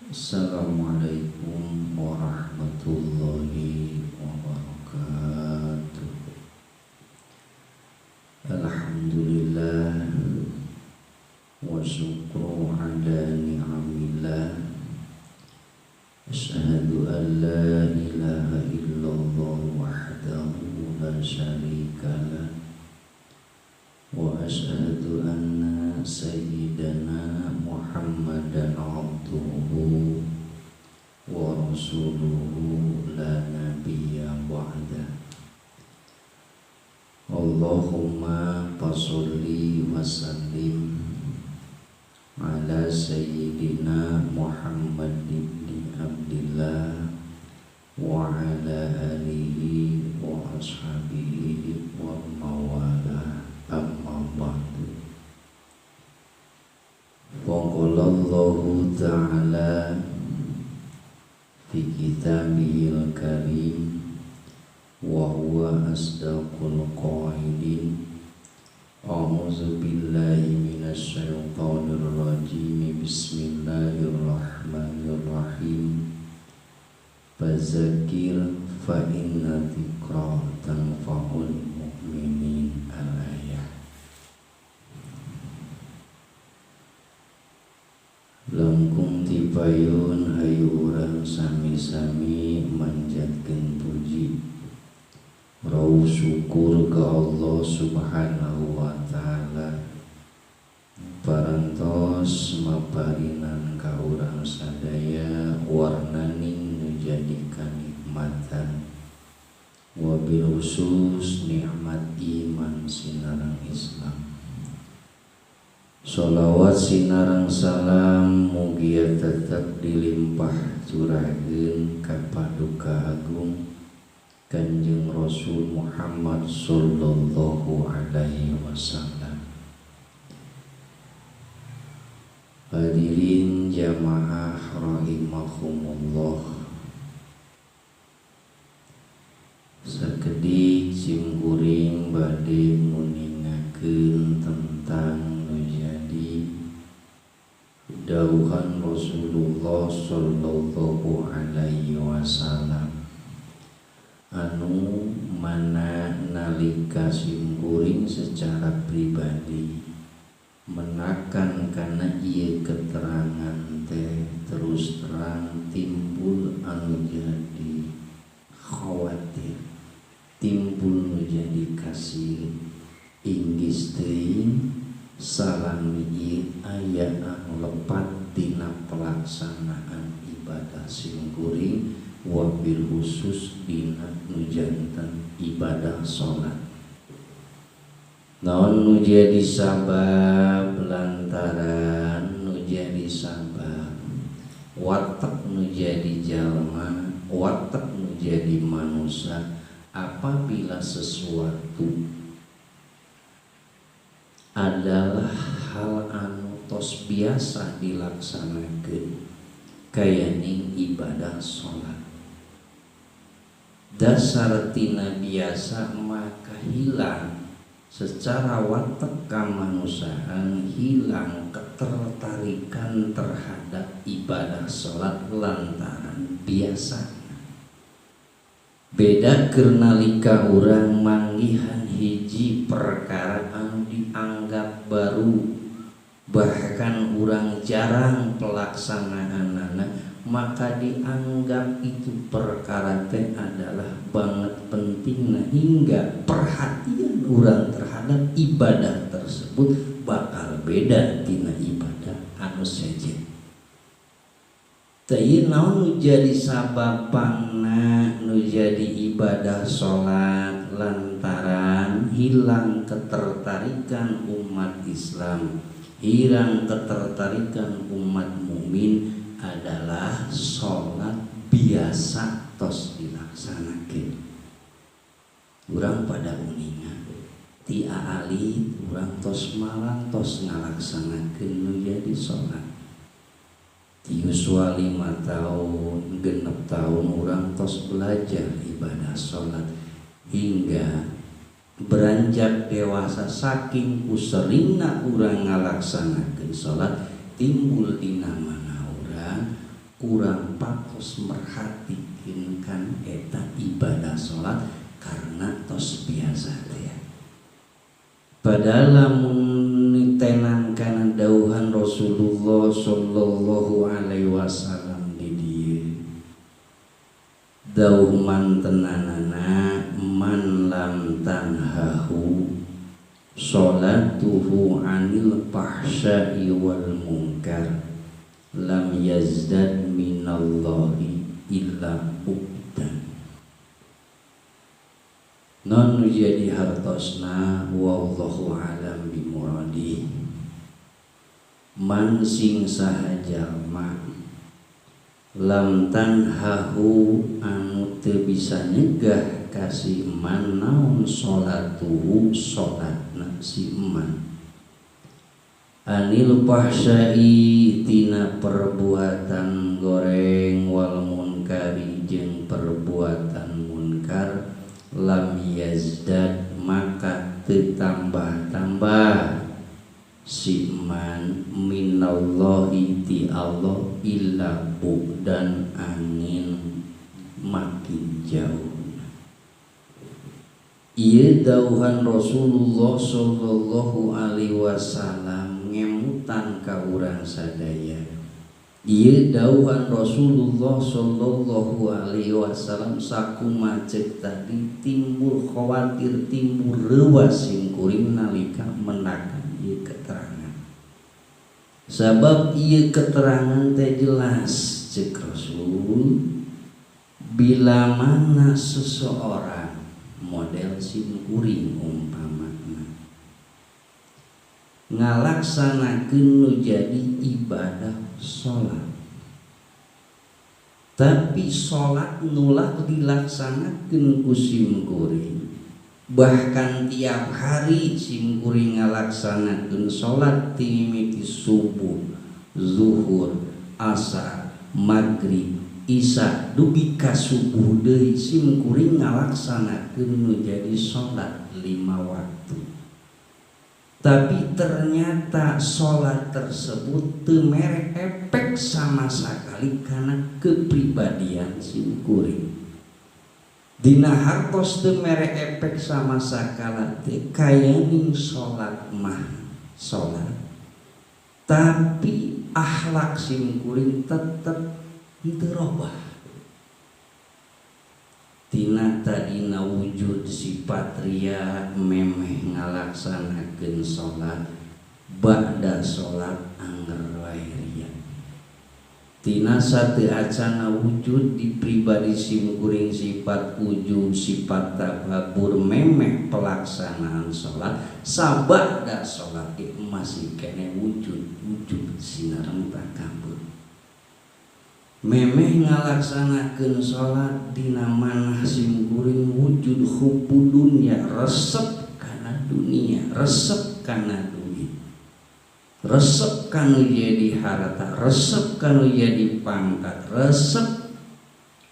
Assalamualaikum warahmatullahi wabarakatuh. Alhamdulillah wa syukru ala ni'amillah. Asyhadu an la ilaha illallah wahdahu la syarika lah wa asyhadu anna sayyidana Muhammadan abduhu wa rasuluhu la nabiyya ba'da. Allahumma fasholli wa sallim ala sayyidina Muhammad ibn Abdillah wa ala alihi wa ashabihi wa mawala. Amma ba'du. Faqalallahu ta'ala fi kitabihil karim wa huwa asdaqul qailin. A'udzu billahi minasy syaithanir rajim. Bismillahirrahmanirrahim. Fazakir fa inna dzikra tanfa'ul mu'minin. Al-ayah. Langkung tipayun hayu urang sami-sami manjatkeun puji rau syukur ke Allah Subhanahu wa ta'ala parantos maparinan ka urang sadaya warnaning nu jadi kanikmatan wabil khusus nikmat iman sinareng Islam. Sholawat sinareng salam mugia tetap dilimpah curahkeun ka paduka agung Kanjeng Rasul Muhammad sallallahu alaihi wasallam. Hadirin jamaah rahimakumullah. Sakedik simkuring bade nguningakeun tentang nu jadi dawuhan Rasulullah sallallahu alaihi wasallam anu mana nalika simkuring secara pribadi menakan karena ieu keterangan teh terus terang timbul anu jadi khawatir, timbul nu jadi kasih inggis teuing salami ieu aya anu lepat dina pelaksanaan ibadah simkuring wabil khusus dina nu janten ibadah salat. Naon nu jadi sabab lantaran nu jadi sabab watak nu jadi jalma, watak nu jadi manusia apabila sesuatu adalah hal anu tos biasa dilaksanakeun kayaning ibadah salat. Dasar tina biasa maka hilang secara watak kemanusiaan, hilang ketertarikan terhadap ibadah salat lantaran biasa. Beda keur nalika urang manggihan hiji perkara anu dianggap baru, bahkan urang jarang pelaksanaanana, maka dianggap itu perkara teh adalah banget pentingna hingga perhatian urang terhadap ibadah tersebut bakal beda tina ibadah anu sejen. Teu naon nu jadi sabab pangna nu jadi ibadah salat lantaran hilang ketertarikan umat Islam, hilang ketertarikan umat mukmin adalah salat biasa tos dilaksanakeun. Urang pada uninga ti aalit urang tos malang tos ngalaksanakeun nu jadi salat. Ti yuswa 5 tahun, 6 tahun urang tos belajar ibadah salat hingga beranjak dewasa saking kuseringna urang ngalaksanakeun salat timbul dina mana urang Kurang patos merhatikeun kan eta ibadah salat karena tos biasa teh. Padahal lamun nitenan kana dawuhan Rasulullah sallallahu alaihi wasallam di dieu, dawuh mantenanana man lam tanhahu salatuhu anil fahsya'i wal munkar lam yazdad minallahi illa bu'dan. Non jadi hartosna wallahu alam bimuradi. Man sing saha jalma lam tanhahu anu teu bisa nyegah kasih man naon salatuhu salatna si man anil fahsya'i tina perbuatan goreng wal munkari jeung perbuatan munkar lam yazdad maka teu tambah-tambah si man minallahi ti Allah illa bu'dan angin makin jauh. Ieu dawuhan Rasulullah sallallahu alaihi wasallam ngemutan ka urang sadaya. Ieu dawuhan Rasulullah sallallahu alaihi wasallam sakumaha ceuk tadi timbul khawatir, timbul reuwas simkuring nalika menakan ieu keterangan. Sabab ieu keterangan teh jelas ceuk Rasul, bila mana seseorang model simkuring umpamana ngalaksanakeun nu jadi ibadah salat, tapi salat nulak dilaksanakeun ku simkuring, bahkan tiap hari simkuring ngalaksanakeun salat ti subuh, zuhur, asar, maghrib, isya dugi ka subuh deui simkuring ngalaksanakeun nu jadi salat 5 waktu. Tapi ternyata salat tersebut teu mere efek sama sekali karena kepribadian simkuring. Dina hartos teu mere efek sama sakala teh kayaning salat mah salat, tapi akhlak simkuring tetep henteu robah. Tina tadina wujud sifat ria memeh ngalaksanakeun salat, ba'da salat anger wae ria. Tina sateu acana wujud di pribadi simkuring sifat ujub, sifat takabur memeh pelaksanaan salat, sabada salat masih kene wujud ujub sinareng takabur. Memeh ngalaksanakeun salat dina manah simkuring wujud hubbu dunya, resep kana dunia, resep kana duit, resep kanu jadi harta, resep kanu jadi pangkat, resep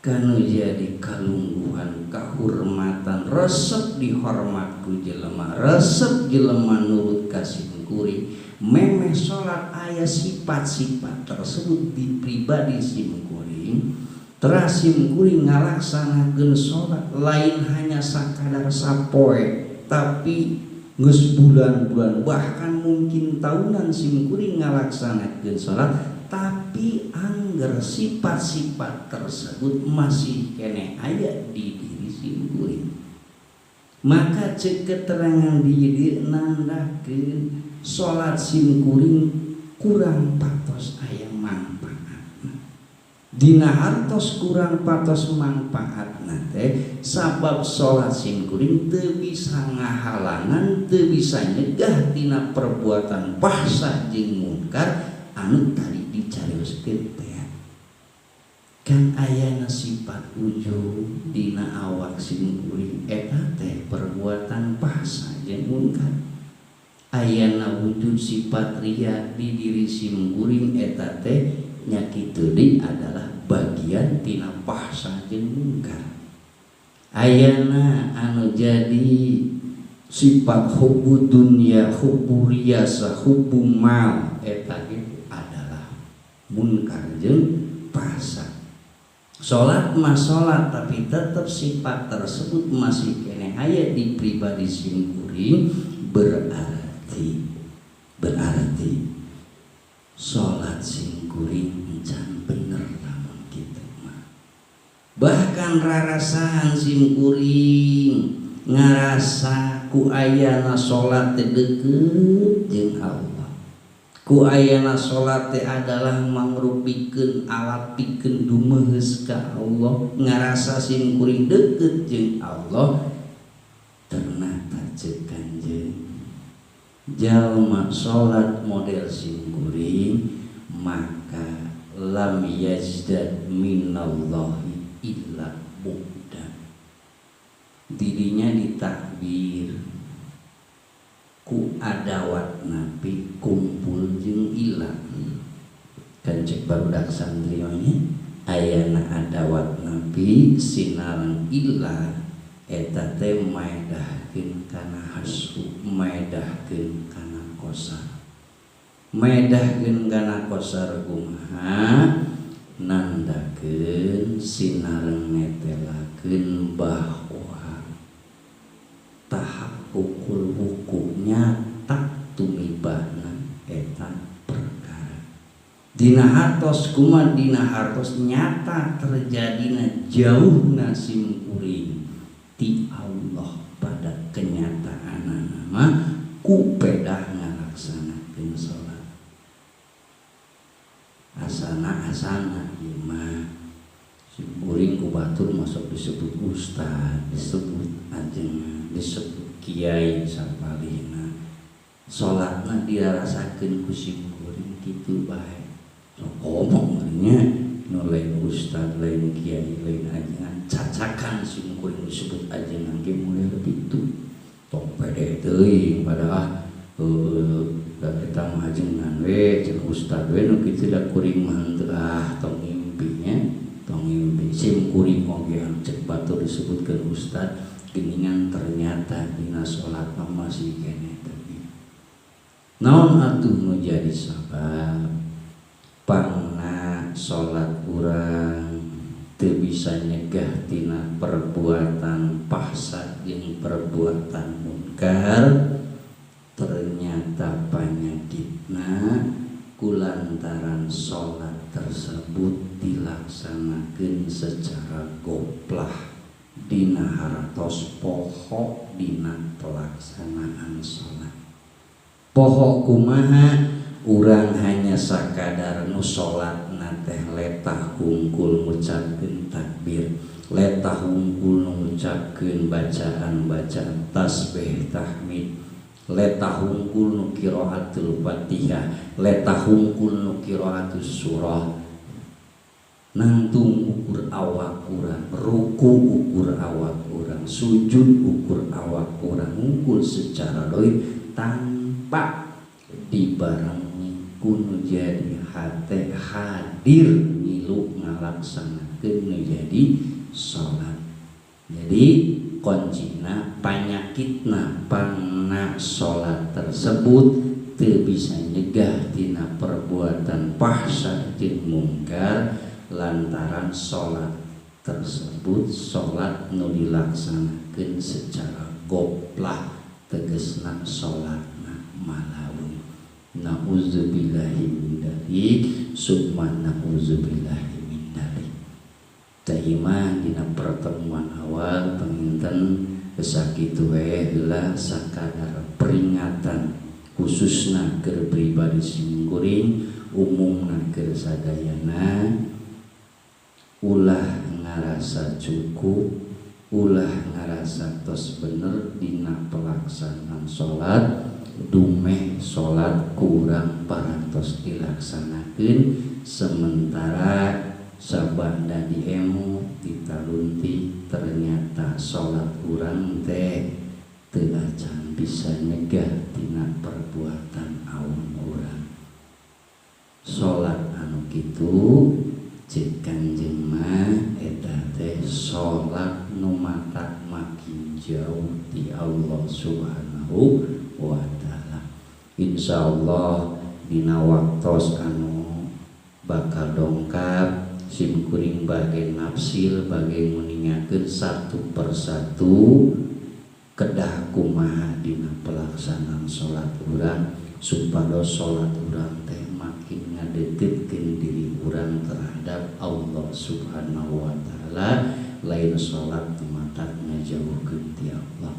kanu jadi kalungguhan, kahormatan, resep dihormat ku jelema, resep jelema nurut ka simkuring. Memeh salat aya sifat-sifat tersebut di pribadi simkuring, teras simkuring ngalaksanakeun salat lain hanya sakadar sapoe, tapi geus bulan-bulan bahkan mungkin tahunan simkuring ngalaksanakeun salat, tapi angger sifat-sifat tersebut masih keneh aya di diri simkuring. Maka cek keterangan di dieu nandakeun salat simkuring kurang patos aya manfaatna. Dina hartos kurang patos manfaatna teh sabab salat simkuring teu bisa ngahalangan, teu bisa nyegah dina perbuatan fahsya jeung munkar anu tadi dicarioskeun teh. Kan ayana sifat ujub dina awak simkuring eta teh perbuatan fahsya jeung munkar. Ayana wujud sifat ria di diri simkuring eta teh nya kitu deui adalah bagian tina fahsya jeung munkar. Ayana anu jadi sifat hubbu dunya, hubbu riyasa, hubbu mal eta ge adalah munkar jeung fahsya. karasa. Salat mah salat tapi tetap sifat tersebut masih keneh aya di pribadi sim kuring, berarti salat sim kuring encan bener lamun kitu mah. Bahkan rarasaan sim kuring ngarasa ku ayana salat teh deukeut jeung Allah, ku ayana salat teh adalah mangrupikeun alat pikeun dumeheus ka Allah, ngarasa sim kuring deukeut jeung Allah. Ternyata ceuk Kanjeng, jalma salat model sim kuring maka lam yazdad minallahi illa bu'da. Dirinya ditakbir ku adawat nabi kumpul jeung ilang. Kan cek barudak santri mah nya, ayana adawat nabi sinareng ilah eta teh maedahkeun kana hasu, maedahkeun kana kosar. Maedahkeun kana kosar kumaha? Nandakeun sinareng netelakeun bahwa tahakkukul wuku nyata tumibana eta perkara. Dina hartos kumaha? Dina hartos nyata terjadina jauhna sim kuring ti Allah pada kenyataanana mah ku pedah ngalaksanakeun salat. Asana-asana ieu mah sim kuring ku batur masuk disebut ustad, disebut ajengan, disebut kiai sapalihna. Salatna dirarasakeun ku sim kuring kitu bae. Sok ngomong nya nu lain ustad, lain kiai, lain ajengan, cacakan sim kuring disebut ajengan ge model kitu. Tong pede teuing padahal da eta mah ajengan we, cenah ustad we nu kitu da kuring mah henteu, ah tong ngimpi nya, tong ngimpi. Sim kuring oge anu cek batur disebutkeun ustad geningan ternyata dina salat mah masih keneh teuing. Naon atuh nu jadi sabab pangna salat urang teu bisa nyegah tina perbuatan fahsya jeung perbuatan munkar? Ternyata panyakitna kulantaran salat tersebut dilaksanakeun secara goplah dina hartos poho dina pelaksanaan salat. Poho kumaha? Urang hanya sakadar nu salatna teh letah hungkul ngucapkeun takbir, letah hungkul ngucapkeun bacaan-bacaan tasbih tahmid, letah hungkul nu qiraatul Fatihah, letah hungkul nu qiraatus surah. Nangtung ukur awak urang, ruku ukur awak urang, sujud ukur awak urang, hungkul secara doib tanpa dibarengi ku nu jadi hate hadir ngilu ngalaksanakeun nu jadi salat. Jadi kuncina panyakitna pangna salat tersebut teu bisa nyegah tina perbuatan fahsya jeung mungkar lantaran salat tersebut salat nu dilaksanakeun secara goplah, tegesna salatna malawi. Na'udzubillahi min dzalik, summa na'udzubillahi min dzalik. Tah dina pertemuan awal panginten sakitu we heula sakadar peringatan khususna keur pribadi sim kuring, umumna keur sadayana. Ulah ngarasa cukup, ulah ngarasa tos bener dina pelaksanaan salat, dumeh salat kurang parantos dilaksanakeun sementara sabanda diemu ditalunti ternyata salat urang teh teu acan bisa nyegah tina perbuatan awon urang. Salat anu kitu cek Kanjeng mah eta teh salat nu matak makin jauh ti Allah Subhanahu wa taala. Insyaallah dina waktos anu bakal dongkap Sim kuring bage nafsil bage nguningakeun satu persatu kedah kumaha dina pelaksanaan salat urang supados salat urang teh makin ngadeuketkeun diri urang terhadap Allah Subhanahu wa taala, lain salat matak ngajauhkeun ti Allah.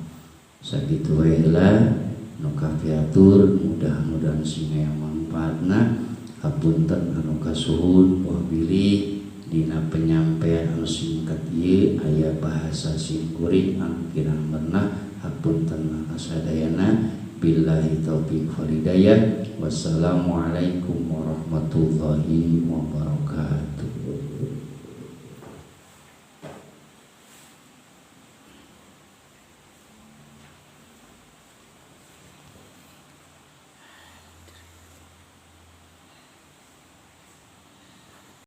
Sakitu we lah nu kapiatur, mudah-mudahan sing aya mangpaatna. Hapunten anu kasuhun, wah bilih dina penyampaian anu singkat ieu aya bahasa simkuring anu kirang merenah. Hapunten kasadayana. Billahi taufik wal hidayah. Wassalamualaikum warahmatullahi wabarakatuh.